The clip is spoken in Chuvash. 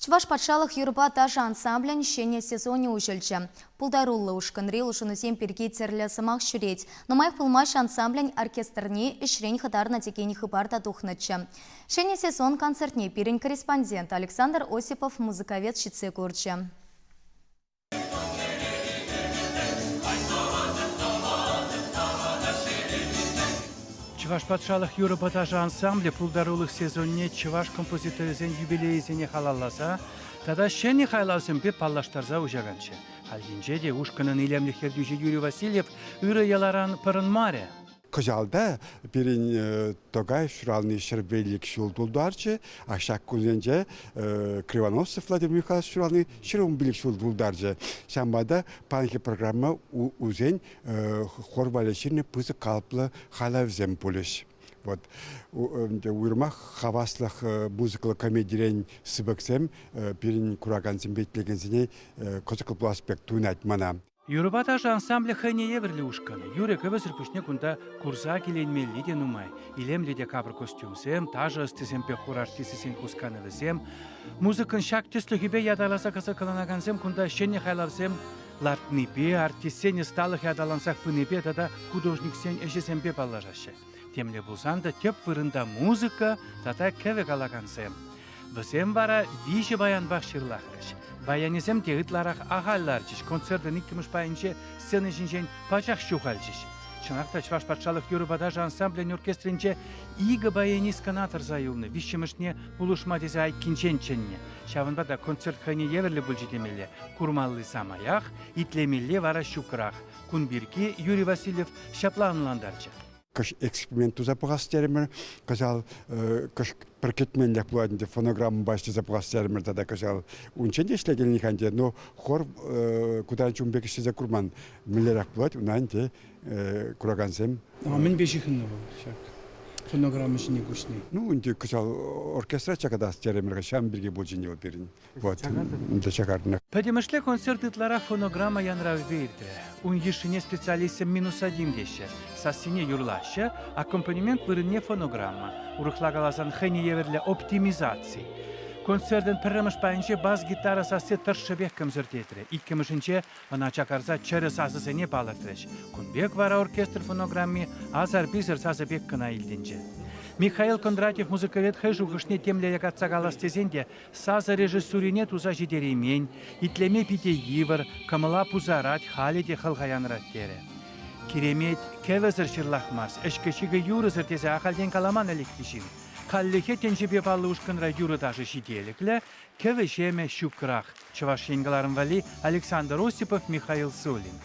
Чӑваш патшалӑх юрӑпа ташӑ ансамблӗн ҫӗнӗ сезонӗ уҫӑлчӗ. Пултаруллӑ ушкӑнри улшӑнусем пирки тӗрлӗ сӑмах ҫӳрет. Нумаях пулмасть ансамблӗн оркестрне ӗҫрен хӑтарнӑ текен хыпар та тухнӑччӗ. Ҫӗнӗ сезон концертне пирӗн корреспондент Александр Осипов музыковед ҫитсе курчӗ. Чӑваш патшалӑх юрӑпа ташӑ ансамблӗ пултарулӑх сезонне чӑваш композиторӗсен юбилейӗсене халалласа тата ҫӗнӗ хайлавсемпе паллаштарса уҫаканччӗ. Хальхинче те ушкӑнӑн илемлӗх ертӳҫи Юрий Васильев ырӑ йӑларан пӑрӑнмарӗ. Кӑҫалта пирӗн Токай ҫурални 105 ҫул тултарчӗ, а ҫак кунсенче Кривоносов Владимир Михайлович ҫурални 115 ҫул тултарчӗ. Ҫавӑнпа та паянхи программа усен хор валли ҫырнӑ пысӑк калӑплӑ хайлавсем пулӗҫ. Вот. Уйрӑмах хаваслӑх музыкӑллӑ комедирен сыпӑксем пирӗн куракансемпе итлекенсене кӑсӑклӑ пулас пек туйӑнать мана. Юрӑпа ташӑ ансамблӗ хӑйне евӗрлӗ ушкӑн. Юрӑ-кӗвӗсӗр пуҫне кунта курса киленмелли те нумай. Илемлӗ те капӑр костюмсем, ташӑ ӑстисемпе хур артисчӗсен хусканӑвӗсем. Музыкӑн ҫак тӗслӗхӗпе ятарласа кӑсӑкланакансем кунта ҫӗнӗ хайлавсем лартнипе, артистсен ӑсталӑхӗ аталансах пынипе тата художниксен ӗҫӗсемпе паллашаҫҫӗ. Темле пулсан та тӗп вырӑнта музыка тата кӗвӗ калакансем. Вӗсем вара виҫӗ баянпах ҫырлахрӗҫ. Баянӗсем те ытларах ахаль ларчӗҫ, концертӑн иккӗмӗш пайӗнче сцена ҫинчен пачах ҫухалчӗҫ. Чӑнах та Чӑваш патшалӑх юрӑпа ташӑ ансамблӗн оркестрӗнче икӗ баянист кӑна тӑрса юлнӑ, виҫҫӗмӗшне пулӑшма тесе айккинчен чӗннӗ. Ҫавӑнпа та концерт хӑйне евӗрлӗ пулчӗ темелле. Курмалли самаях, итлемелли вара ҫукрах. Кун пирки Юрий Васильев ҫапла ӑнлантарчӗ. Кӑш эксперимент туса пӑхас терӗмӗр. Кӑҫал кӑш пӗр кӗтменлӗх пулать ӗнтӗ фонограммӑпа ӗҫлесе пӑхас терӗмӗр тата кӑҫал. Унччен те ӗҫлекенни-ха ӗнтӗ, но хор кутан чун пек ӗҫлесе курман. Мӗнлерех пулать, уна ӗнтӗ куракансем. А мӗнпе ҫыхӑннӑ вӑл ҫак фонограмма ҫине куҫни? Ну, ӗнтӗ кӑҫал оркестра чакатас терӗмӗр, ҫавӑн пирки пулчӗ ӗнтӗ вӑл пирӗн. Вот, чакарнӑ. Пӗтӗмӗшле концерт ытларах фонограмма янравӗпе иртрӗ. Ун йышшине специалистсем минус один теҫҫӗ. Сассине юрлаҫҫӗ, аккомпанемент вырӑнне фонограмма. Урӑхла каласан, хӑйне евӗрлӗ оптимизаци. Концертӑн пӗрремӗш пайӗнче бас-гитара сасси тӑршшӗпех кӗмсӗртетрӗ. Иккӗмӗшӗнче ӑна чакарса чӗрӗ сасӑсене палӑртрӗҫ. Кун пек вара оркестр фонограмми асар-писер сасӑ пек кӑна илтӗнчӗ. Михаил Кондратьев музыковед хӑй шухӑшне темле якатса калас тесен те Сасӑ режиссурине туса ҫитереймен, итлеме питӗ йывӑр, кӑмӑла пусарать, халӗ те хӑлха янрать терӗ. Киремет кӗвӗсӗр ҫырлахмасть, ӗҫкӗ-ҫикӗ юрӑсӑр тесе ахальтен каламан ӗлӗкхи ҫын. Хальлӗхе тӗнчипе паллӑ ушкӑнра юрӑ-ташӑ ҫителӗклӗ, кӗвӗ-ҫемӗ ҫукрах. Чӑваш Ен кӑларӑм валли Александр Осипов, Михаил Сулин.